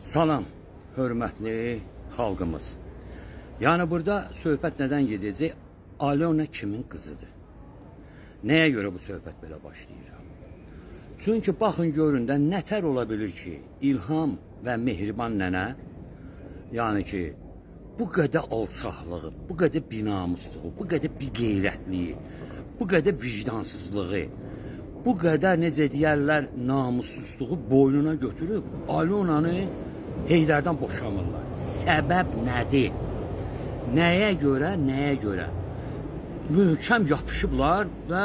Salam, hörmətli xalqımız. Yəni burada söhbət nədən gedəcək? Alona kimin qızıdır? Nəyə görə bu söhbət belə başlayır? Çünki baxın görün də nətər ola bilir ki, İlham və Mehriban nənə, yəni ki, bu qədər alçaqlığı, bu qədər binamusluğu, bu qədər biqeyrətliyi, bu qədər vicdansızlığı, bu qədər necə deyərlər namussuzluğu boynuna götürüb Alonanı Heydərdən boşamırlar. Səbəb nədir? Nəyə görə, nəyə görə? Möhkəm yapışıblar və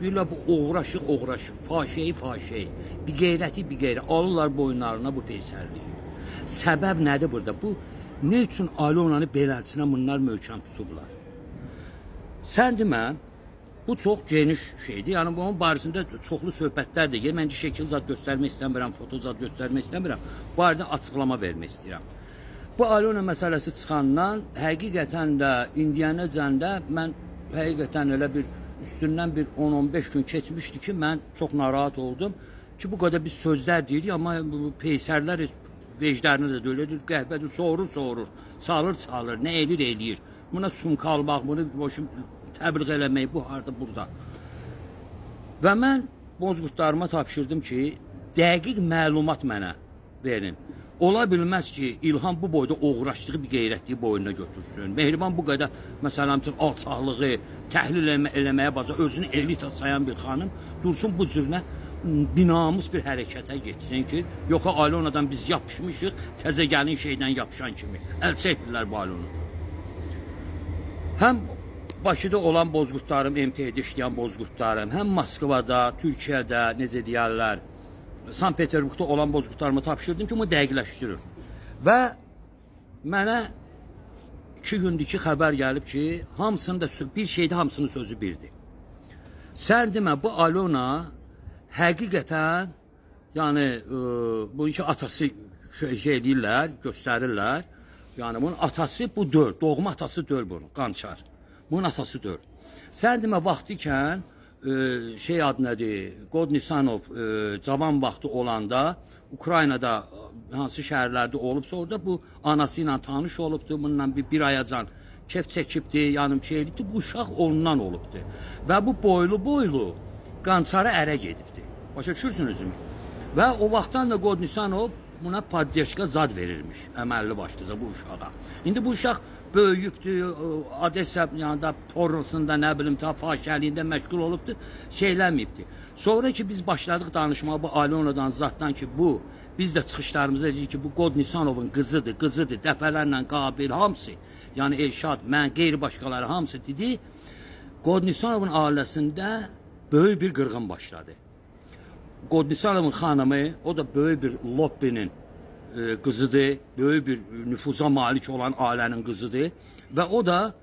birlə bu oğraşıq, oğraşıq, fahişəyi, fahişəyi, biqeyrəti, biqeyrət alırlar boyunlarına bu peysərliyi. Səbəb nədir burada? Bu nə üçün Alonanı beləsinə bunlar möhkəm tutublar? Sən demə, bu çox geniş şeydir. Yəni bunun barəsində çoxlu söhbətlər də gedir. Mən şəkil zad göstərmək istəmirəm, foto zad göstərmək istəmirəm. Bu barədə açıqlama vermək istəyirəm. Bu Alona məsələsi çıxandan həqiqətən də indiyənəcən də mən həqiqətən elə bir üstündən bir 10-15 gün keçmişdi ki, mən çox narahat oldum ki, bu qədər biz sözlər deyirik, amma bu peysərlər heç veclərini də deyil, qəhbədir, soğurur, soğurur, çalır, çalır, nə edir, eləyir. Buna sumka almaq, bunu boşum təbliğ eləmək, bu harda, burada. Və mən bozqurtlarıma tapşırdım ki, dəqiq məlumat mənə verin. Ola bilməz ki, İlham bu boyda oğraşdığı bir qeyrətliyi boynuna götürsün. Mehriban bu qədər, məsələn üçün, alçaqlığı təhlil eləməyə baca özünü elita sayan bir xanım dursun bu cürünə binamus bir hərəkətə getsin ki, yox Alonadan biz yapışmışıq, təzə gəlin şeydən yapışan kimi. Əl çəkmirlər bu Alona. Həm Bakıda olan bozqurtlarım, MT-də işləyən bozqurtlarım, həm Moskvada, Türkiyədə, necə deyərlər, Sankt Peterburqda olan bozqurtlarımı tapşırdım ki, bunu dəqiqləşdirir. Və mənə 2 gündür ki, xəbər gəlib ki, hamısının da bir şeydə hamısının sözü birdir. Sən demə, bu Alona həqiqətən, yəni bu iki atası şey eləyirlər, göstərirlər. Yəni bunun atası bu deyil, doğma atası deyil bunun, Qançar. Bunun atası deyil. Sən demə vaxtı ikən şey adı nədir? God Nisanov cavan vaxtı olanda Ukraynada hansı şəhərlərdə olubsa orada bu anası ilə tanış olubdu, bununla bir ayacan kef çəkibdi, yəni şey eləyibdi, bu uşaq ondan olubdu. Və bu boylu boylu Qançara ərə gedibdi. Başa düşürsünüzmü? Və o vaxtdan da God Nisanov buna poddeşka zad verirmiş, əməlli başlıca bu uşağa. İndi bu uşaq böyüyübdü, Odessa yanında pornosunda, nə bilim, ta fahişəliyində məşğul olubdu, şeyləməyibdi. Sonra ki biz başladıq danışmağa bu Alonadan zaddan ki bu, biz də çıxışlarımızda dedik ki bu God Nisanovun qızıdır, qızıdır, dəfələrlə Qabil hamısı, yəni Elşad, mən, qeyri başqaları hamısı dedi. God Nisanovun ailəsində böyük bir qırğın başladı. God Nisanovun xanımı, o da böyük bir lobbinin qızıdır, böyük bir nüfuza malik olan ailənin qızıdır və o da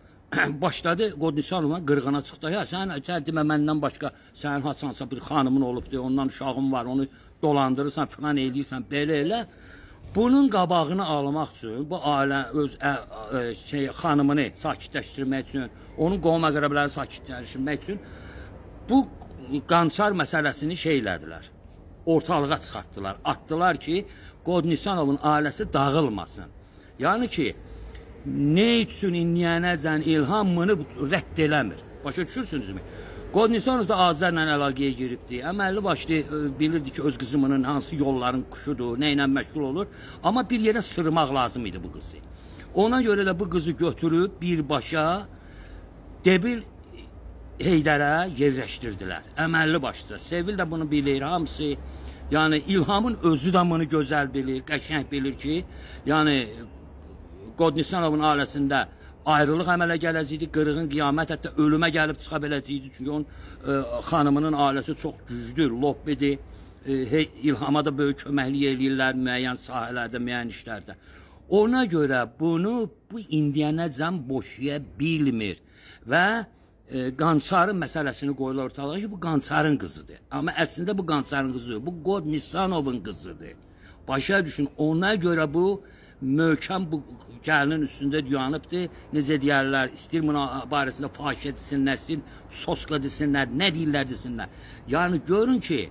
başladı God Nisanovla qırğına çıxdı. Ya sən demə məndən başqa sənin haçansa bir xanımın olubdu, ondan uşağın var, onu dolandırırsan, filan eləyirsən, belə elə. Bunun qabağını almaq üçün bu ailə öz şey xanımını sakitləşdirmək üçün, onun qohum əqrəblərini sakitləşdirmək üçün bu Qançar məsələsini şey elədilər. Ortalığa çıxartdılar. Atdılar ki, God Nisanovun ailəsi dağılmasın. Yəni ki, nə üçün indiyənəcən İlham bunu rədd eləmir? Başa düşürsünüzmü? God Nisanov da Azərlə əlaqəyə giribdi. Əməlli başlı bilirdi ki, öz qızımının hansı yolların quşudur, nə ilə məşğul olur. Amma bir yerə sırmaq lazım idi bu qızı. Ona görə də bu qızı götürüb birbaşa debil Heydərə yerləşdirdilər. Əməlli başlı. Sevil də bunu bilir, hamısı. Yəni İlhamın özü də bunu gözəl bilir, qəşəng bilir ki, yəni God Nisanovun ailəsində ayrılıq əmələ gələcəkdi, qırğın qiyamət hətta ölümə gəlib çıxa biləcəkdi. Çünki onun xanımının ailəsi çox güclü, lobbidir. İlhama da böyük köməklik eləyirlər müəyyən sahələrdə, müəyyən işlərdə. Ona görə bunu bu indiyənəcən boşaya bilmir və Qançarın məsələsini qoyurlar ortalığa ki, bu Qançarın qızıdır. Amma əslində bu Qançarın qızı deyil, bu God Nisanovun qızıdır. Başa düşün, ona görə bu möhkəm bu gəlinin üstündə dayanıbdır. Necə deyərlər, istəyir buna barəsində fahişə desinlər, istəyir soska desinlər, nə deyirlər desinlər. Yəni görün ki,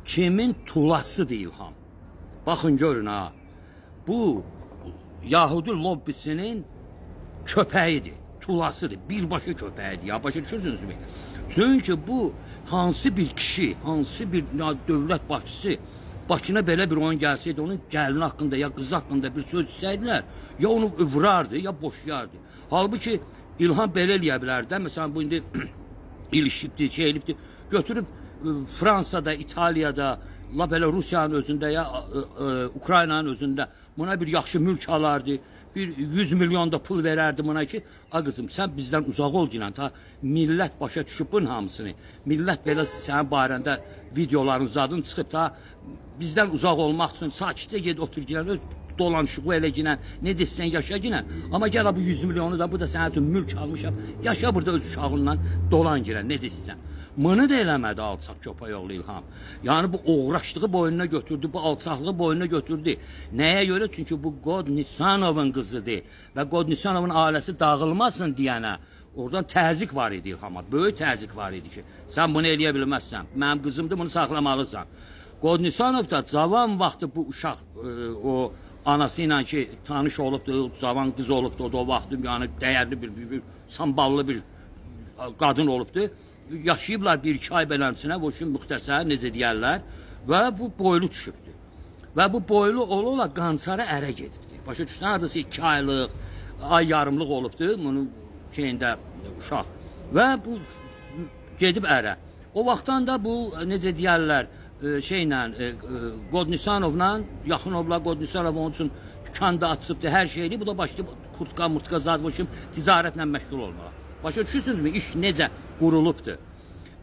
kimin tulasıdır İlham. Baxın görün ha. Bu Yahudi lobbisinin köpəyidir, tulasıdır, birbaşa köpəyidir. Ya başa düşürsünüzmü? Çünki bu hansı bir kişi, hansı bir dövlət başçısı başına belə bir oyun gəlsəydi, onun gəlini haqqında ya qızı haqqında bir söz desəydilər, ya onu vurardı, ya boşayardı. Halbuki İlham belə eləyə bilərdi də. Məsələn, bu indi ilişibdi, şey elibdi. Götürüb Fransada, İtaliyada, la belə Rusiyanın özündə ya Ukraynanın özündə buna bir yaxşı mülk alardı. Bir 100 milyon da pul verərdi buna ki, a qızım sən bizdən uzaq ol ginən, ta millət başa düşüb bunun hamısını. Millət belə sənin barəndə videoların zadın çıxıb ta bizdən uzaq olmaq üçün sakitcə ged otur ginən, öz dolanışığı elə ginən, necə istəyən yaşa ginən. Amma gəl bu 100 milyonu da bu da sənin üçün mülk almışam. Yaşa burada öz uşağınla dolan girən, necə istəyən. Bunu da eləmədi alçaq köpək oğlu İlham. Yəni bu oğraşlığı boynuna götürdü, bu alçaqlığı boynuna götürdü. Nəyə görə? Çünki bu God Nisanovun qızıdır və God Nisanovun ailəsi dağılmasın deyənə oradan təzyiq var idi İlhama. Böyük təzyiq var idi ki, sən bunu eləyə bilməzsən. Mənim qızımdır, bunu saxlamalısan. God Nisanov da cavan vaxtı bu uşaq o anası ilə ki tanış olubdu, cavan qız olubdu, o da o vaxtı yəni dəyərli bir samballı bir qadın olubdu. Yaşayıblar bir iki ay beləsinə, bu üçün müxtəsər necə deyərlər və bu boylu düşübdü. Və bu boylu ola-ola Qansara ərə gedibdi. Başa düşürsən, hardasa 2 aylıq, ay yarımlıq olubdu bunun şeyində uşaq. Və bu gedib ərə. O vaxtdan da bu necə deyərlər, şeylə Qodnisanovla yaxın olublar. Qodnisanov onun üçün dükan da açıbdı, hər şeyini. Bu da başlayıb kurtka, murtka zad başım ticarətlə məşğul olmağa. Başa düşürsünüzmü? İş necə qurulubdu?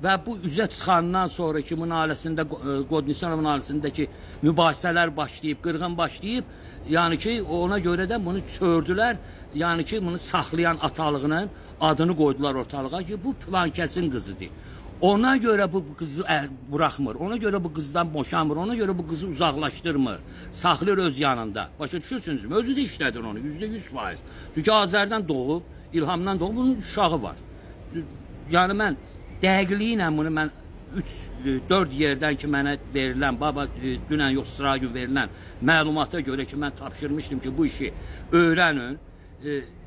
Və bu üzə çıxandan sonra ki, bunun ailəsində Qodnisanovun ailəsindəki mübahisələr başlayıb, qırğın başlayıb, yəni ki, ona görə də bunu çördülər. Yəni ki, bunu saxlayan atalığının adını qoydular ortalığa ki, bu filankəsin qızıdır. Ona görə bu qızı buraxmır. Ona görə bu qızdan boşanmır. Ona görə bu qızı uzaqlaşdırmır. Saxlayır öz yanında. Başa düşürsünüzmü? Özü də işlədir onu %100. Çünki Azərdən doğub, İlhamdan doğub, bunun uşağı var. Yəni mən dəqiqliyi ilə bunu mən 3-4 yerdən ki mənə verilən, baba dünən yox sıra gün verilən məlumata görə ki mən tapşırmışdım ki bu işi öyrənin.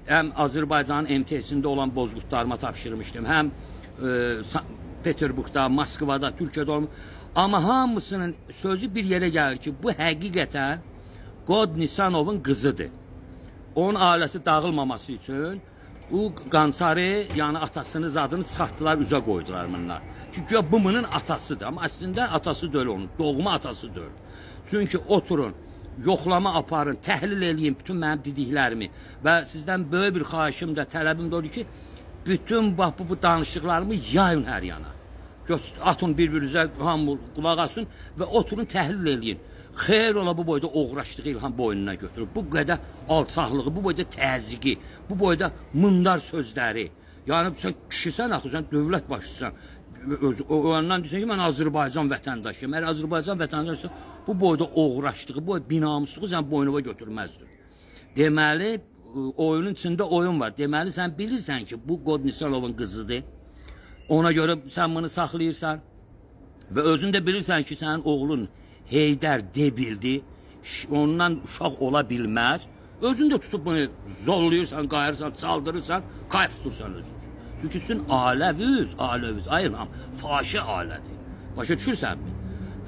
Həm Azərbaycanın MTS-sində olan bozqurtlarıma tapşırmışdım, həm Peterburqda, Moskvada, Türkiyədə olan. Amma hamısının sözü bir yerə gəlir ki, bu həqiqətən God Nisanovun qızıdır. Onun ailəsi dağılmaması üçün bu Qansarı, yəni atasını zadını çıxartdılar, üzə qoydular bunlar. Ki güya bu bunun atasıdır, amma əslində atası deyil onun, doğma atası deyil. Çünki oturun, yoxlama aparın, təhlil eləyin bütün mənim dediklərimi və sizdən böyük bir xahişim də, tələbim də odur ki, bütün bax bu danışıqlarımı yayın hər yana. Atın bir-birinizə, hamı qulaq asın və oturun təhlil eləyin. Xeyr ola bu boyda oğraşlığı İlham boynuna götürür. Bu qədər alçaqlığı, bu boyda təzyiqi, bu boyda mındar sözləri. Yəni sən kişisən axı, sən dövlət başçısan. Öz, o, ondan deyirsən ki, mən Azərbaycan vətəndaşıyam. Əgər Azərbaycan vətəndaşısan, bu boyda oğraşlığı, bu boyda binamusluğu sən boynuna götürməzdin. Deməli, oyunun içində oyun var. Deməli, sən bilirsən ki, bu Qodnisanovun qızıdır. Ona görə sən bunu saxlayırsan. Və özün də bilirsən ki, sənin oğlun Heydər debildi. Ondan uşaq ola bilməz. Özün də tutub bunu zorlayırsan, qayırsan, çaldırırsan, kayf tutursan özün. Çünki sizin ailəviz, ailəviz, ay İlham, fahişə ailədir. Başa düşürsənmi?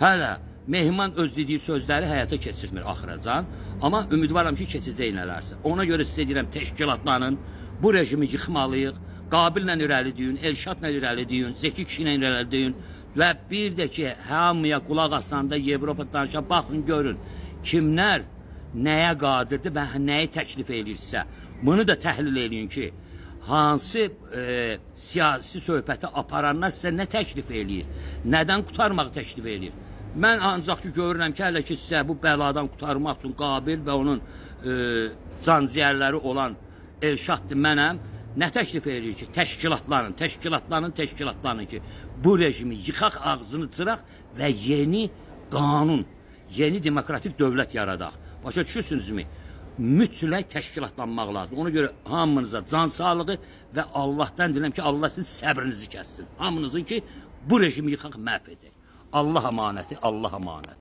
Hələ Mehman öz dediyi sözləri həyata keçirmir axıracan. Amma ümidvaram ki, keçəcək nələrsə. Ona görə sizə deyirəm, təşkilatlanın, bu rejimi yıxmalıyıq. Qabillə irəli deyin, Elşadla irəli deyin, Zeki kişi ilə irəli deyin və bir də ki, hamıya qulaq asanda Avropa danışa baxın görün kimlər nəyə qadirdir və nəyi təklif eləyirsə. Bunu da təhlil eləyin ki, hansı siyasi söhbəti aparanlar sizə nə təklif eləyir? Nədən qurtarmağı təklif eləyir? Mən ancaq ki görürəm ki, hələ ki sizə bu bəladan qurtarmaq üçün Qabil və onun canciyərləri olan Elşaddır mənəm. Nə təklif eləyir ki, təşkilatlanın, təşkilatlanın, təşkilatlanın ki, bu rejimi yıxaq, ağzını cıraq və yeni qanun, yeni demokratik dövlət yaradaq. Başa düşürsünüzmü? Mütləq təşkilatlanmaq lazım. Ona görə hamınıza can sağlığı və Allahdan diləyirəm ki, Allah sizin səbrinizi kəssin. Hamınızın ki, bu rejimi yıxaq, məhv edək. Allah əmanəti, Allah əmanəti.